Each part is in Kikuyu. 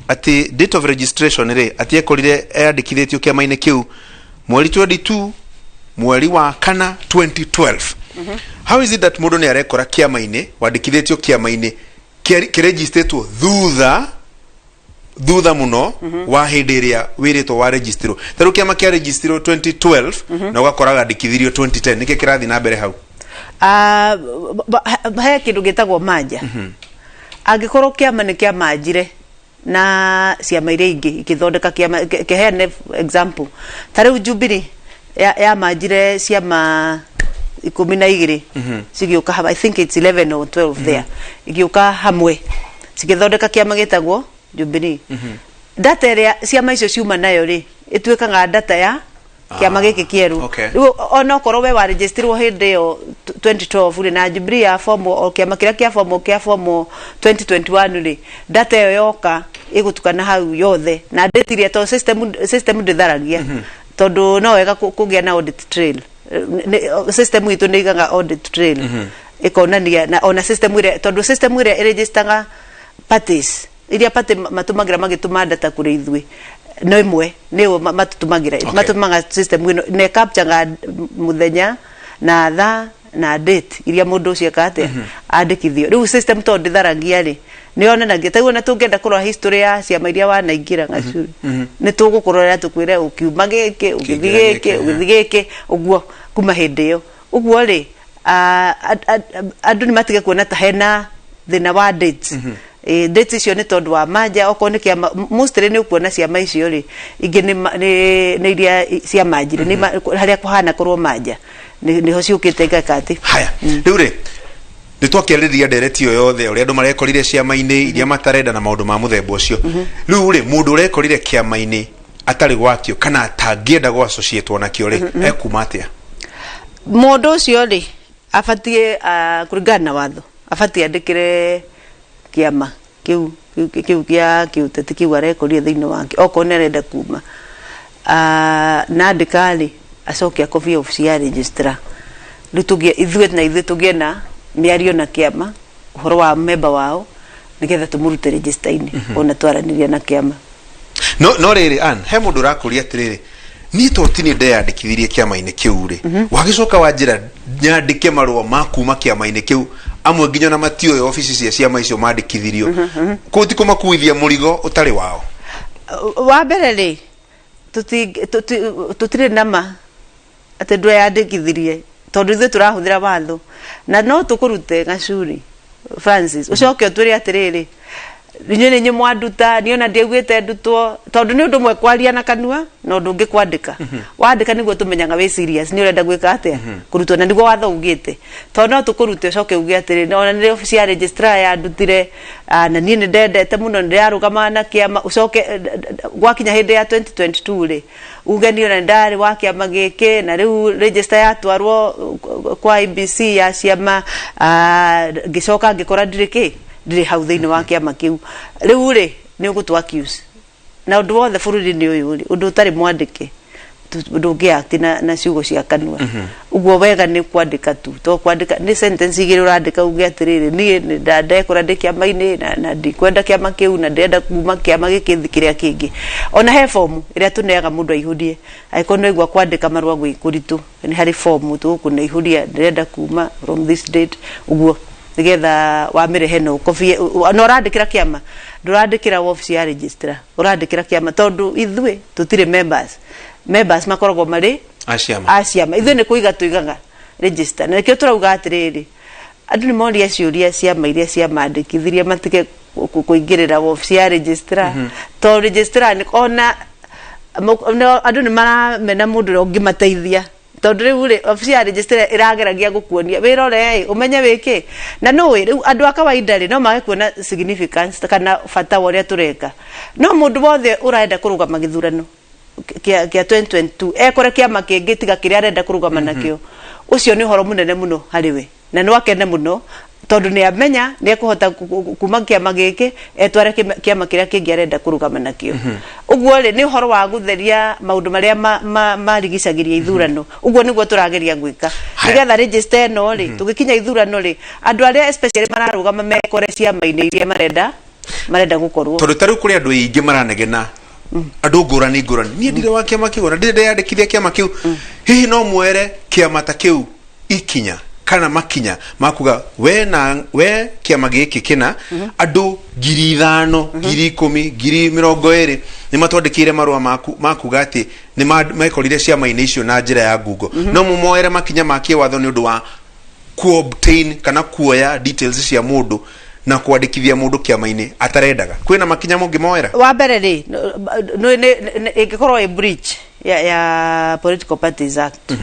Atĩ date of registration rĩ, atĩ ekorire eyandĩkithĩtio kĩama-inĩ kĩu mweri 22 mweri wa kana 2012. How is it that mũndũ nĩ arekora kĩama-inĩ, wandĩkithĩtio kĩama-inĩ kĩregistĩtwo thutha mũno wa hĩndĩ ĩrĩa wĩrĩtwo wa registerwo? Ta rĩu kĩama kĩa registerwo 2012 na ũgakora gandĩkithirio 2010, nĩkĩ kĩrathiĩ na mbere hau? Ah, he kĩndũ gĩtagwo manja. Angĩkorwo kĩama nĩ kĩamanjire na ciama iria ingĩ ikĩthondeka kĩama, kĩheane example, ta rĩu Jubilee yamanjire ciama 12 cigĩũka hamwe, I think it's 11 or 12 there, igĩũka hamwe cigĩthondeka kĩama gĩtagwo Jubilee. Data ĩrĩa ciama icio ciuma nayo rĩ, ĩtuĩkaga data ya kĩama gĩkĩ kĩerũ. Rĩu onokorwo we waregistirwo hĩndĩ ĩyo 2012 rĩ, na Jubilee ya form o kĩama kĩrĩa kĩa form kĩa form 2021 rĩ, data ĩyo yoka ĩgũtukana hau yothe na date iria, tondũ system ndĩtharagia, tondũ no wega kũgĩa na audit trail. System itũ nĩ igaga audit trail ĩkonania na ona system ĩrĩa, tondũ system ĩrĩa ĩregistaga parties iria party matũmagĩra magĩtũma data kũrĩ ithuĩ no ĩmwe, nĩyo matũtũmagĩra. Matũmaga system ĩno na ĩcapturaga mũthenya na thaa na date iria mũndũ ũcio eka atĩa andĩkithio. Rĩu system tondũ ndĩtharagia rĩ, nĩ yonanagia ta ona tũngĩenda kũrora history ya ciama iria wanaingĩra, Gacuri, nĩ tũgũkũrorera tũkwĩre ũkiuma gĩkĩ, ũgĩthiĩ ũkĩingĩra gĩkĩ, gĩkĩ, ũgĩthiĩ gĩkĩ, ũguo kuma hĩndĩ ĩyo ũguo rĩ. Andũ nĩ matige kuona ta hena thĩna wa dates. Dates icio nĩ tondũ wa manja. Okorwo nĩ kĩama, mostly nĩ ũkuona ciama icio rĩ, ingĩ nĩ iria cia manjire nĩ harĩa kũhana korwo manja nĩho ciũkĩte igeka atĩ. Haya, rĩu rĩ, nĩ twakĩarĩrĩria ndereti ĩyo yothe, ũrĩa andũ marekorire ciama-inĩ iria matarenda na maũndũ ma mũthemba ũcio. Rĩu rĩ, mũndũ ũrekorire kĩama-inĩ atarĩ gwakĩo kana atangĩenda gũ associate nakĩo rĩ, ekuma atĩa? Mũndũ ũcio rĩ, abatiĩ kũringana na watho, abatiĩ andĩkĩre kĩama kĩu kĩa kĩũteti kĩu arekorire thĩinĩ wake okorwo nĩ arenda kuma. Na andĩka rĩ, acoke akobie obici ya registrar. Rĩu tũgĩe ithuĩ na ithuĩ tũgĩe na mĩario na kĩama ũhoro wa member wao, nĩgetha tũmũrute register-inĩ ona twaranĩria na kĩama. No rĩrĩ, Ann, he mũndũ ũrakũria atĩrĩrĩ, niĩ to ti nĩ ndeyandĩkithirie kĩama-inĩ kĩu rĩ, wagĩcoka wanjĩra nyandĩke marũa ma kuma kĩama-inĩ kĩu, amwe nginya ona matiũĩ obici cia ciama icio mandĩkithirio kũu, ti kũmakuithia mũrigo ũtarĩ wao? Wa mbere rĩ, tũtirĩ nama atĩ ndweyandĩkithirie, tondũ ithuĩ tũrahũthĩra watho na no tũkũrute, Gacuri Francis, ũcoke ũtwĩre atĩrĩrĩ, inyuĩ nĩ inyuĩ mwanduta, niĩ ona ndiaugĩte ndutwo, tondũ nĩ ũndũ ũmwe kwaria na kanua na ũndũ ũngĩ kwandĩka. Wandĩka nĩguo tũmenyaga wĩ serious, nĩ ũrenda gwĩka atĩa, kũrutwo, na nĩguo watho ugĩte, tondũ no tũkũrute ũcoke uge atĩrĩ, ona nĩ obici ya registrar yandutire, na niĩ nĩ ndendete mũno, nĩ ndĩrarũgamaga na kĩama, ũcoke gwakinya hĩndĩ ya 2022 rĩ, uge niĩ ona nĩ ndarĩ wa kĩama gĩkĩ, na rĩu register yatwarwo kwa IEBC ya ciama, ngĩcoka ngĩkora ndirĩ kĩ ndirĩ hau thĩinĩ wa kĩama kĩu. Rĩu rĩ, nĩ ũgũtũ accuse na ũndũ wothe bũrũri-inĩ ũyũ rĩ, ũndũ ũtarĩ mwandĩke ndũngĩ act na ciugo cia kanua. Ũguo wega nĩ kwandĩka tu, to kwandĩka nĩ sentence igĩrĩ ũrandĩka, uge atĩrĩrĩ, niĩ nĩ ndekora ndĩ kĩama-inĩ na ndikwenda kĩama kĩu na ndĩrenda kuma kĩama gĩkĩ thi kĩrĩa kĩngĩ. Ona he fomu ĩrĩa tũneaga mũndũ aihũrie, angĩkorwo nĩ waigua kwandĩka marũa gwĩ kũritũ, nĩ harĩ fomu tũgũkũne, ndĩrenda kuma from this date, ũguo, nĩgetha wamĩrehe na ũkobie. Na ũrandĩkĩra kĩama, ndũrandĩkĩra wabici ya registrar, ũrandĩkĩra kĩama, tondũ ithuĩ tũtirĩ members. Members makoragwo marĩ a ciama. A ciama. Ithuĩ nĩ kũiga tũigaga register, na nĩkĩo tũrauga atĩrĩrĩ, andũ nĩ moria ciũria ciama iria ciamandĩkithirie matige kũingĩrĩra wabici ya registrar, tondũ registrar nĩ ona andũ nĩ maramena mũndũ ũrĩa ũngĩmateithia, tondũ rĩu rĩ, obici ya registrar ĩrageragia gũkuonia wĩrore ĩ ũmenye wĩkĩ na nũĩ. Rĩu andũ a kawaida rĩ, no mage kuona significance kana bata wa ũrĩa tũreka, no mũndũ wothe ũrenda kũrũgama gĩthurano kĩa 2022 ekore kĩama kĩngĩ tiga kĩrĩa arenda kũrũgama nakĩo, ũcio nĩ ũhoro mũnene mũno harĩ we, na no akene mũno tondũ nĩ amenya nĩ ekũhota kuma kĩama gĩkĩ etware kĩama kĩrĩa kĩngĩ arenda kũrũgama nakĩo. Ũguo rĩ, nĩ ũhoro wa gũtheria maũndũ marĩa marigicagĩria ithurano. Ũguo nĩguo tũrageria gwĩka, nĩgetha register ĩno rĩ, tũgĩkinya ithurano rĩ, andũ arĩa especially mararũgama mekore ciama-inĩ iria marenda. Marenda gũkorwo. Tondũ ta rĩu kũrĩ andũ aingĩ maranegena, andũ ngũrani ngũrani, niĩ ndirĩ wa kĩama kĩu, ona ndirĩ ndeyandĩkithia kĩama kĩu. Hihi no mwere kĩama ta kĩu ikinya kana makinya makuga we na we kĩama gĩkĩ kĩna andũ 5,000, 10,000, 20,000 nĩ matwandĩkĩire marũa maku makuga atĩ nĩ mekorire ciama-inĩ icio na njĩra ya ngungo, no mũmoere makinya ma kĩwatho nĩ ũndũ wa ku-obtain kana kuoya details cia mũndũ na kwandĩkithia mũndũ kĩama-inĩ atarendaga? Kwĩna makinya mũngĩmoera? Wa mbere rĩ, ĩngĩkorwo ĩ breach ya Political Parties Act,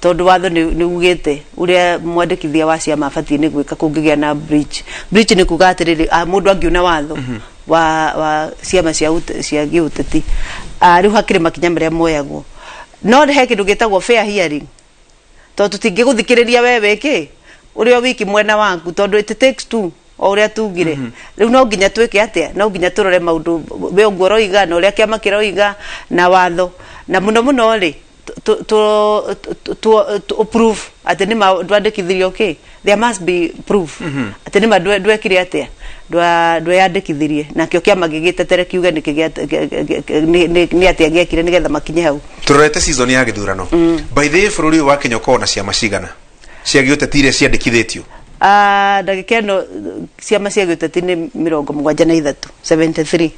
tondũ watho nĩ ugĩte ũrĩa mwandĩkithia wa ciama abatiĩ nĩ gwĩka kũngĩgĩa na breach. Breach nĩ kuga atĩrĩrĩ, mũndũ angiuna watho wa ciama cia gĩũteti, rĩu hakĩrĩ makinya marĩa moyagwo. No he kĩndũ gĩtagwo fair hearing, tondũ tũtingĩgũthikĩrĩria we wĩkĩ ũrĩa wiki mwena waku, tondũ it takes two, o ũrĩa tugire. Rĩu no nginya twĩke atĩa? No nginya tũrore maũndũ we ũguo ũroiga na ũrĩa kĩama kĩroiga na watho, na mũno mũno rĩ, proof atĩ nĩma ndwandĩkithirio kĩ. There must be proof atĩ nĩma ndwekire atĩa, ndweyandĩkithirie, nakĩo kĩama gĩgĩtetere kiuge nĩkĩ nĩ atĩa gĩekire nĩgetha makinye hau. Turorete season ya gĩthurano. By the way, bũrũri ũyũ wa Kenya ũkoragwo na ciama cigana cia gĩũteti iria ciandĩkithĩtio? Ah, ndagĩka ĩno ciama cia gĩũteti nĩ 73, 73.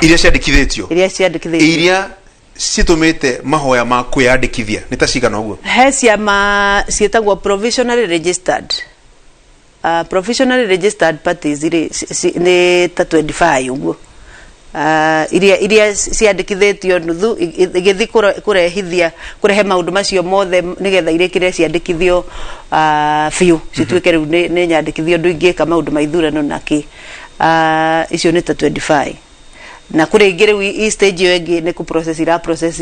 Iria ciandĩkithĩtio? Iria ciandĩkithĩtio. Iria citũmĩte mahoya ma kwĩyandĩkithia nĩ ta cigana ũguo? He ciama ciĩtagwo provisionally registered, provisionally registered parties rĩ, nĩ ta 25 ũguo, iria ciandĩkithĩtio nuthu igĩthiĩ kũrehithia kũrehe maũndũ macio mothe nĩgetha irĩkĩre ciandĩkithio biũ, cituĩke rĩu nĩ nyandĩkithio ũndũ ingĩka maũndũ ma ithurano na kĩ. Icio nĩ ta 25, na kũrĩ ingĩ rĩu i stage ĩyo ĩngĩ nĩ kũ process ira process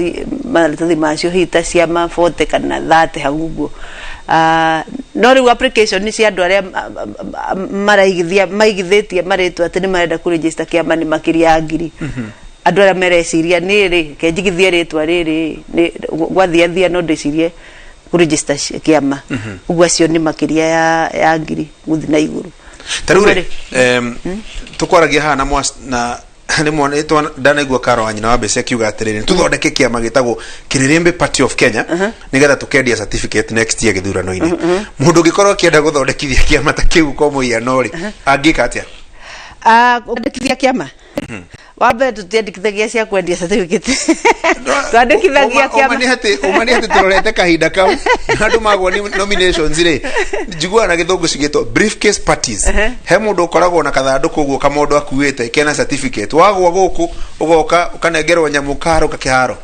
maratathi macio, hihi ta ciama 40 kana 30 hau ũguo. No rĩu application nĩ cia andũ arĩa maraigithia, maigithĩtie marĩtwa atĩ nĩ marenda kũ register kĩama nĩ makĩria ya 1,000. Andũ arĩa mereciria nĩ rĩ ke njigithie rĩtwa rĩrĩ nĩ gwathiathia no ndĩcirie kũ register kĩama ũguo, acio nĩ makĩria ya 1,000 gũthiĩ na igũrũ. Ta rĩu rĩ, tũkwaragia haha na na nĩ ndanaigua Karo wa nyina wa mbeca akiuga atĩrĩrĩ, tũthondeke kĩama gĩtagwo Kĩrĩrĩmbĩ Party of Kenya nĩgetha tũkendia certificate next year gĩthurano-inĩ. Mũndũ ũngĩkorwo akĩenda gũthondekithia kĩama ta kĩu kwa mũhiano rĩ, angĩka atĩa? Ah, kwandĩkithia kĩama, wa mbere tũtiandĩkithagia cia kwendia certificate, twandĩkithagia kĩama. Ũma nĩ atĩ tũrorete kahinda kau na andũ magwo nĩ nominations rĩ, njiguaga na gĩthũngũ cigĩtwo briefcase parties. He mũndũ ũkoragwo na kathandũkũ ũguo kamondo akuĩte kena certificate, wagwa gũkũ ũgoka ũkanengerwo nyamũ karo kakĩharo.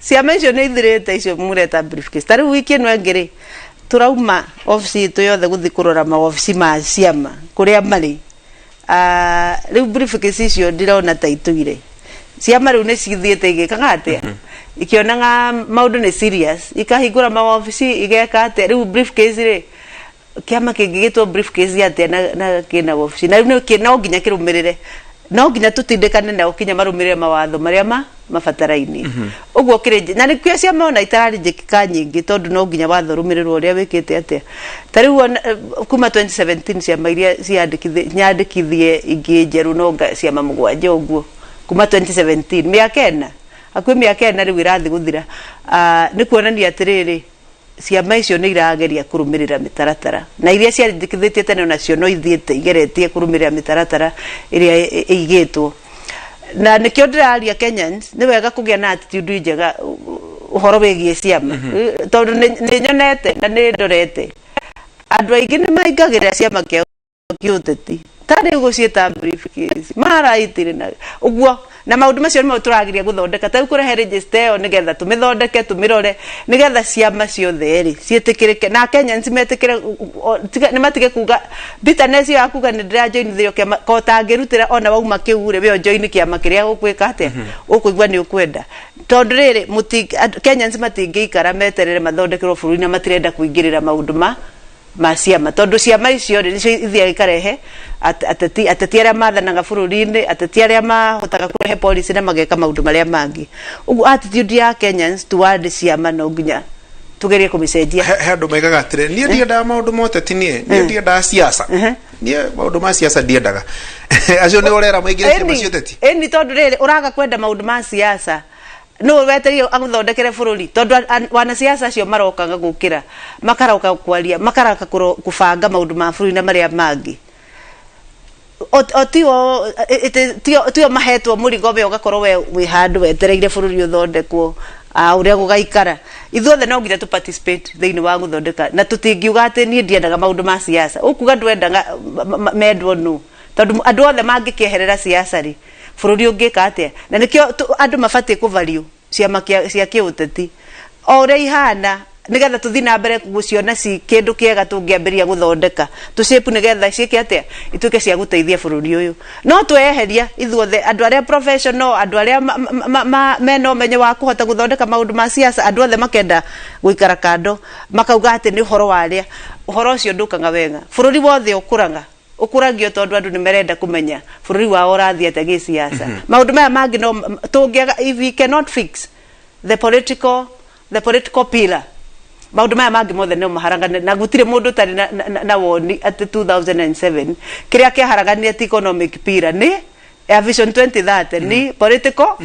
Ciama icio nĩ ithirĩte, icio mũreta briefcase. Ta rĩu wiki ĩno ĩngĩ rĩ, tũrauma obici itũ yothe gũthiĩ kũrora maobici ma ciama kũrĩa marĩ. Ah, rĩu briefcase icio ndĩrona ta itũire. Ciama rĩu nĩ cithiĩte igĩkaga atĩa, ikĩonaga maũndũ nĩ serious, ikahingũra maobici, igeka atĩa. Rĩu briefcase rĩ, kĩama kĩngĩgĩtwo briefcase atĩa na kĩna wabici? Na rĩu no nginya kĩrũmĩrĩre, no nginya tũtindĩkane nao kinya marũmĩrĩre mawatho marĩa ma mabataraini ũguo kĩrĩ. Na nĩkĩo ciama ona itararĩnjĩkĩka nyingĩ, tondũ no nginya watho ũrũmĩrĩrwo ũrĩa wĩkĩte atĩa. Ta rĩu ona, kuma 2017 ciama iria nyandĩkithie ingĩ njerũ no ciama mũgwanja ũguo, kuma 2017, mĩaka 4, hakuhĩ mĩaka 4 rĩu ĩrathiĩ gũthira. Ah, nĩ kuonania atĩrĩrĩ, ciama icio nĩ irageria kũrũmĩrĩra mĩtaratara, na iria ciandĩkithĩtie tene onacio no ithiĩte igeretie kũrũmĩrĩra mĩtaratara ĩrĩa ĩigĩtwo. Na nĩkĩo ndĩraria Kenyans nĩ wega kũgĩa na attitude njega ũhoro wĩgiĩ ciama, tondũ nĩ nyonete na nĩ ndorete andũ aingĩ nĩ maingagĩrĩra ciama kĩao kĩũteti ta rĩu gũciĩta briefcase maraitire na ũguo, na maũndũ macio nĩmo tũrageria gũthondeka, ta rĩu kũrehe register ĩyo nĩgetha tũmĩthondeke, tũmĩrore, nĩgetha ciama ciothe rĩ ciĩtĩkĩrĩke na Kenyans metĩkĩre, nĩ matige kuga bitterness ĩyo ya kuga nĩ ndĩrajoinithio kĩama ko ũtangĩrutĩra. Ona wauma kĩu rĩ, we ũjoini kĩama kĩrĩa ũkwĩka atĩa, ũkũigua nĩ ũkwenda, tondũ rĩrĩ Kenyans matingĩikara meterere mathondekerwo bũrũri na matirenda kũingĩrĩra maũndũ ma ciama, tondũ ciama icio rĩ, nĩcio ithiaga ikarehe ateti arĩa mathanaga bũrũri-inĩ, ateti arĩa mahotaga kũrehe policy na mageka maũndũ marĩa mangĩ. Ũguo attitude ya Kenyans toward ciama no nginya Tugerie kũmĩcenjia. He andũ maigaga atĩrĩ, niĩ ndiendaga maũndũ ma ũteti, niĩ ndiendaga siasa, niĩ maũndũ ma siasa ndiendaga. Acio nĩ ũrera maingĩre ciama cia ũteti? Ĩni, tondũ rĩrĩ, ũraga kwenda maũndũ ma siasa, nũ wetereire agũthondekere bũrũri? Tondũ wanasiasa acio marokaga gũkĩra, makaroka kwaria, makaroka kũbanga maũndũ ma bũrũri na marĩa mangĩ. O tio tio mahetwo mũrigo we ũgakorwo we wĩ handũ wetereire bũrũri ũthondekwo, ũrĩa gũgaikara. Ithuothe no nginya tũ participate thĩinĩ wa gũthondeka, na tũtingiuga atĩ niĩ ndiendaga maũndũ ma siasa. Ũkuga ndwendaga mendwo nũ? Tondũ andũ othe mangĩkĩeherera siasa rĩ, bũrũri ũngĩka atĩa? Na nĩkĩo andũ mabatiĩ kũvalue ciama cia kĩũteti o ũrĩa ihana, nĩgetha tũthiĩ na mbere gũciona ci kĩndũ kĩega tũngĩambĩrĩria gũthondeka tũshape, nĩgetha ciĩke atĩa, ituĩke cia gũteithia bũrũri ũyũ. No tweyeheria ithuothe, andũ arĩa professional, andũ arĩa mena ũmenyo wa kũhota gũthondeka maũndũ ma siasa, andũ othe makenda gũikara kando, makauga atĩ nĩ ũhoro wa arĩa, ũhoro ũcio ndũkaga wega. Bũrũri wothe ũkũraga, ũkũragio tondũ andũ nĩ marenda kũmenya bũrũri wao ũrathiĩ atĩa gĩsiasa. Maũndũ maya mangĩ no tũngĩaga, if we cannot fix the political pillar, maũndũ maya mangĩ mothe no maharagane. Na gũtirĩ mũndũ ũtarĩ na woni atĩ 2007 kĩrĩa kĩaharaganire ti economic pillar, nĩ ya Vision 2030, ni political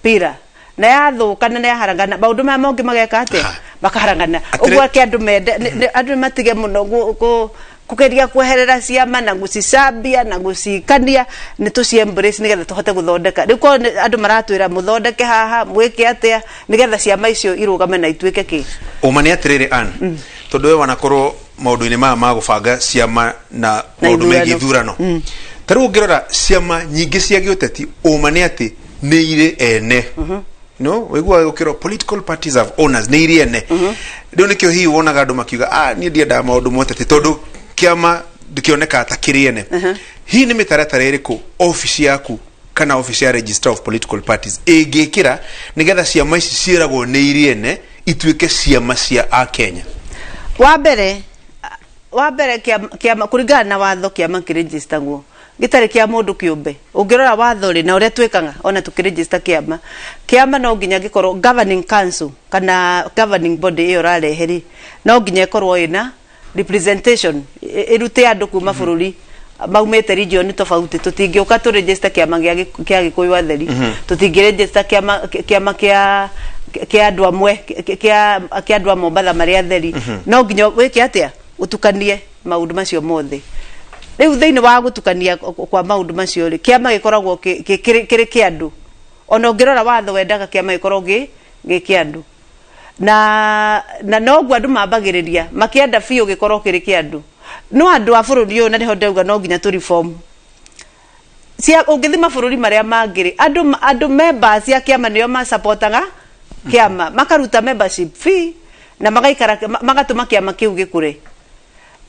pillar, na yathũkana na yaharagana, maũndũ maya mangĩ mageka atĩa? Makaharagana. Ũguo ake andũ mende andũ matige mũno kũgeria kweherera ciama na gũcicambia na gũcikania. Nĩ tũci embrace nĩgetha tũhote gũthondeka. Rĩu korwo andũ maratwĩra mũthondeke haha, mwĩke atĩa nĩgetha ciama icio irũgame na ituĩke kĩ. Ũma nĩ atĩrĩrĩ, Ann, tondũ we wanakorwo maũndũ-inĩ maya ma gũbanga ciama na na maũndũ megiĩ ithurano. Ithurano, ta rĩu ũngĩrora ciama nyingĩ cia gĩũteti, ũma nĩ atĩ nĩ irĩ ene. No wĩiguaga gũkĩrwo political parties have owners, nĩ irĩ ene. Rĩu nĩkĩo hihi wonaga andũ makiuga, ah, niĩ ndiendaga maũndũ ma ũteti, tondũ kĩama ndĩkĩonekaga ta kĩrĩ ene. Hihi nĩ mĩtaratara ĩrĩkũ obici yaku kana obici ya Registrar of Political Parties ĩngĩkĩra nĩgetha ciama ici ciĩragwo nĩ irĩ ene ituĩke ciama cia akenya? Wa mbere, kĩama kũringana na watho, kĩama kĩrĩnjistagwo gĩtarĩ kĩa mũndũ kĩũmbe. Ũngĩrora watho rĩ, na ũrĩa twĩkaga ona tũkĩrĩnjista kĩama, kĩama no nginya gĩkorwo governing council kana governing body ĩyo ũrarehe rĩ, no nginya ĩkorwo ĩna representation, ĩrute andũ kuma bũrũri maumĩte region tofauti. Tũtingĩũka tũregister kĩama kĩa Gĩkũyũ atheri, tũtingĩregister kĩama kĩa andũ amwe, kĩa andũ a Mombatha marĩ atheri. No nginya wĩke atĩa? Ũtukanie maũndũ macio mothe. Rĩu thĩinĩ wa gũtukania kwa maũndũ macio rĩ, kĩama gĩkoragwo kĩrĩ kĩa andũ. Ona ũngĩrora watho wendaga kĩama gĩkorwo gĩ kĩa andũ, na noguo andũ mambagĩrĩria makĩenda biũ gĩkorwo kĩrĩ kĩa andũ. No andũ a bũrũri ũyũ, na nĩho ndauga no nginya tũ reform cia, ũngĩthi mabũrũri marĩa mangĩ rĩ, andũ members a kĩama nĩo masapotaga kĩama, makaruta membership fee na magaikara magatũma kĩama kĩu gĩkũre.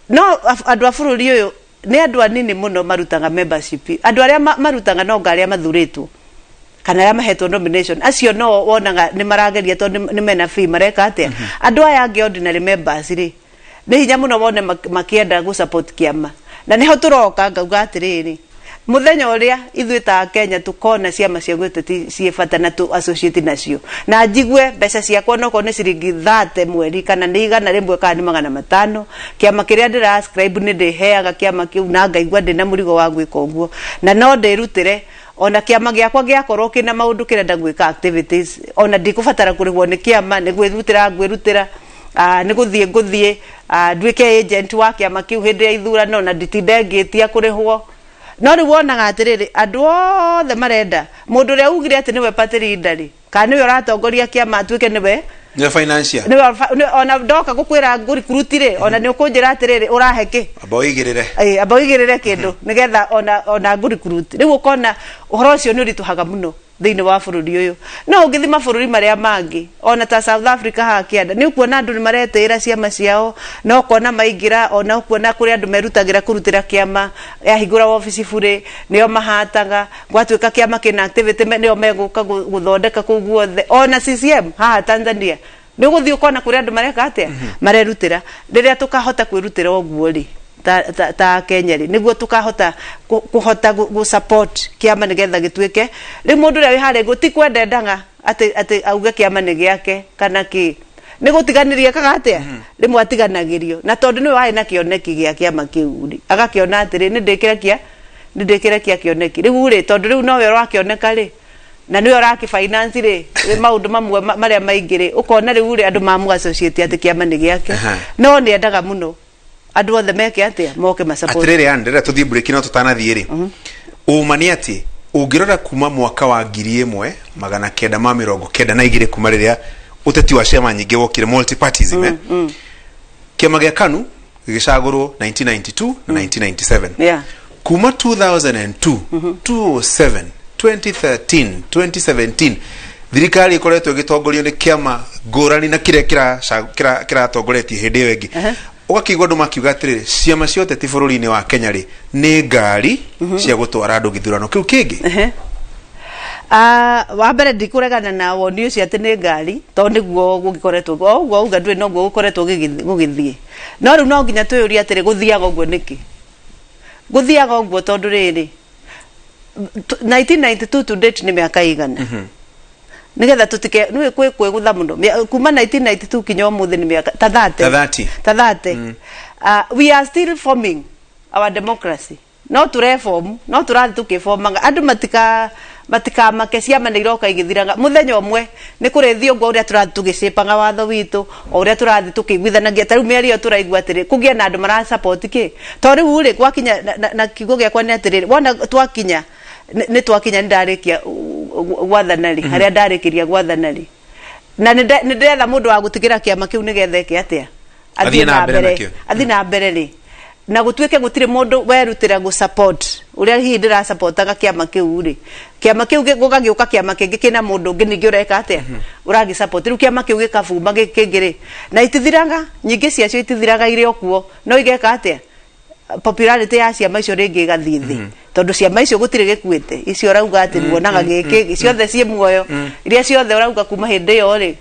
No andũ a bũrũri ũyũ nĩ andũ anini mũno marutaga membership fee. Andũ arĩa marutaga no nga arĩa mathurĩtwo kana arĩa mahetwo nomination, acio no wonaga nĩ marageria tondũ nĩ mena fee mareka atĩa. Andũ aya angĩ, ordinary members rĩ, nĩ hinya mũno wone makĩenda gũ support kĩama. Na nĩho tũroka ngauga atĩrĩrĩ, mũthenya ũrĩa ithuĩ ta Kenya tũkona ciama cia gĩũteti ciĩ bata na tũ associate nacio, na njigue mbeca ciakwa nokorwo nĩ ciringi 30 mweri, kana nĩ 100, kana nĩ 500, kĩama kĩrĩa ndĩra subscribe nĩ ndĩheaga kĩama kĩu, na ngaigua ndĩna mũrigo wa gwĩka ũguo, na no ndĩrutĩre ona kĩama gĩakwa gĩakorwo kĩna maũndũ kĩrenda gwĩka activities, ona ndikũbatara kũrĩhwo nĩ kĩama, nĩ gwĩrutĩra ngwĩrutĩra, nĩ gũthiĩ ngũthiĩ, nduĩke agent wa kĩama kĩu hĩndĩ ya ithurano, na nditinde ngĩtia kũrĩhwo. No rĩu wonaga atĩrĩrĩ, andũ othe marenda mũndũ ũrĩa ugire atĩ nĩwe party leader rĩ, kana nĩwe ũratongoria kĩama, atuĩke nĩwe nĩ financier. Nĩwe ona ndoka gũkwĩra ngũrikuruti rĩ, ona nĩ ũkũnjĩra atĩrĩrĩ, ũrahe kĩ? Amba ũigĩrĩre. Ĩ, amba ũigĩrĩre kĩndũ nĩgetha ona ngũrikuruti. Rĩu ũkona ũhoro ũcio nĩ ũritũhaga mũno thĩinĩ wa bũrũri ũyũ. No ũngĩthi mabũrũri marĩa mangĩ, ona ta South Africa haha kĩanda, nĩ ũkuona andũ nĩ maretĩĩra ciama ciao, na ũkona maingĩra, ona ũkuona kũrĩ andũ merutagĩra kũrutĩra kĩama, yahingũra wabici burĩ nĩo mahataga, gwatuĩka kĩama kĩna activity nĩo megũka gũthondeka kũu guothe. Ona CCM haha Tanzania nĩ ũgũthiĩ ũkona kũrĩ andũ mareka atĩa, marerutĩra. Rĩrĩa tũkahota kwĩrutĩra ũguo rĩ, ta Kenya rĩ, nĩguo tũkahota kũhota gũ support kĩama nĩgetha gĩtuĩke. Rĩu mũndũ ũrĩa wĩ harĩa igũrũ ti kwenda endaga atĩ auge kĩama nĩ gĩake kana kĩ. Nĩ gũtiganĩria ekaga atĩa? Rĩmwe atiganagĩrio, na tondũ nĩwe warĩ na kĩoneki gĩa kĩama kĩu rĩ, agakĩona atĩrĩ, nĩ ndĩkĩrekia, nĩ ndĩkĩrekia kĩoneki rĩu rĩ, tondũ rĩu nowe ũrakĩoneka rĩ, na nĩwe ũrakĩ finance rĩ, maũndũ mamwe marĩa maingĩ rĩ, ũkona rĩu rĩ, andũ mamũ associate atĩ kĩama nĩ gĩake. No nĩ endaga mũno andũ othe meke atĩa? Moke ma support. Atirĩrĩ Ann, ndĩrenda tũthiĩ break, no tũtanathiĩ rĩ, ũma nĩ atĩ ũngĩrora kuma mwaka wa 1992, kuma rĩrĩa ũteti wa ciama nyingĩ wokire, multipartyism, kĩama gĩa KANU gĩgĩcagũrwo 1992 na 1997. Kuma 2002, 2007, 2013, 2017, thirikari ĩkoretwo ĩgĩtongorio nĩ kĩama ngũrani na kĩrĩa kĩratongoretie hĩndĩ ĩyo ĩngĩ. Ũgakĩigua andũ makiuga atĩrĩrĩ, ciama cia ũteti bũrũri-inĩ wa Kenya rĩ, nĩ ngari cia gũtwara andũ gĩthurano kĩu kĩngĩ. Ah, wa mbere ndikũregana na woni ũcio atĩ nĩ ngari, tondũ nĩguo gũgĩkoretwo o ũguo auga, ndũĩ noguo gũkoretwo gũgĩthiĩ. No rĩu no nginya twĩyũrie atĩrĩ, gũthiaga ũguo nĩkĩ? Gũthiaga ũguo tondũ rĩrĩ, 1992 to date nĩ mĩaka igana, nigetha tutike nĩ kwĩ kwĩgũtha mũno. Kuma 1992 kinya ũmũthĩ nĩ mĩaka ta 30. Ta 30. Ta 30. We are still forming our democracy. No tũreform, no tũrathiĩ tũkĩformaga. Andũ matikamake, ciama nĩ iroka igĩthiraga. Mũthenya ũmwe nĩ kũrĩthiĩ ũguo, ũrĩa tũrathiĩ tũgĩcĩpaga watho witũ, o ũrĩa tũrathiĩ tũkĩiguithanagia. Ta rĩu mĩario ĩyo tũraigua atĩrĩ, kũgĩe na andũ marasupport kĩ, to rĩu rĩ gwakinya na kiugo gĩakwa nĩ atĩrĩrĩ, wona twakinya nĩ twakinya, nĩ ndarĩkia gwathana rĩ, harĩa ndarĩkĩria gwathana rĩ, na nĩ ndĩretha mũndũ wa gũtigĩra kĩama kĩu nĩgetha eke atĩa? Athiĩ na mbere nakĩo. Athiĩ na mbere rĩ, na gũtuĩke gũtirĩ mũndũ werutĩra gũ support ũrĩa hihi ndĩrasapotaga kĩama kĩu rĩ, kĩama kĩu gũgagĩũka kĩama kĩngĩ kĩna mũndũ ũngĩ ningĩ ũreka atĩa? Ũragĩ support. Rĩu kĩama kĩu gĩkabuma kĩngĩ rĩ, na itithiraga, nyingĩ ciacio itithiraga, irĩ o kuo, no igeka atĩa? Popularity ya ciama icio rĩngĩ ĩgathiĩ thĩ, tondũ ciama icio gũtirĩ gĩkuĩte. Icio ũrauga atĩ muonaga gĩkĩ, ciothe ciĩ muoyo. Iria ciothe ũrauga kuma hĩndĩ ĩyo rĩ,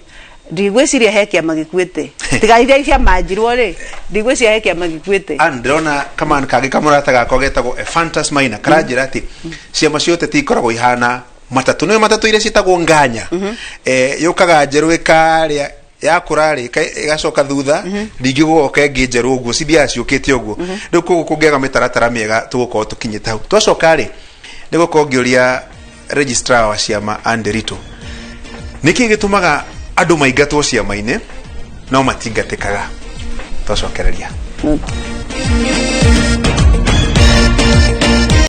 ndigwĩciria he kĩama gĩkuĩte, tiga iria ciamanjirwo rĩ, ndigwĩciria he kĩama gĩkuĩte. Ann, ndĩrona kamani kangĩ kamũrata gakwa getagwo Ephantus Maina karanjĩra atĩ ciama cia ũteti ikoragwo ihana matatũ, nĩyo matatũ iria ciĩtagwo nganya, yũkaga njerũ ĩkarĩa, yakũra rĩ, ĩgacoka thutha, ningĩ gũgoka ĩngĩ njerũ, ũguo cithiaga ciũkĩte ũguo. Rĩu koguo kũngĩaga mĩtaratara mĩega, tũgũkorwo tũkinyĩte hau. Twacoka rĩ, nĩ gũkorwo ngĩũria registrar wa ciama Ann Nderitu nĩkĩ gĩtũmaga andũ maingatwo ciama-inĩ no matingatĩkaga. Twacokereria.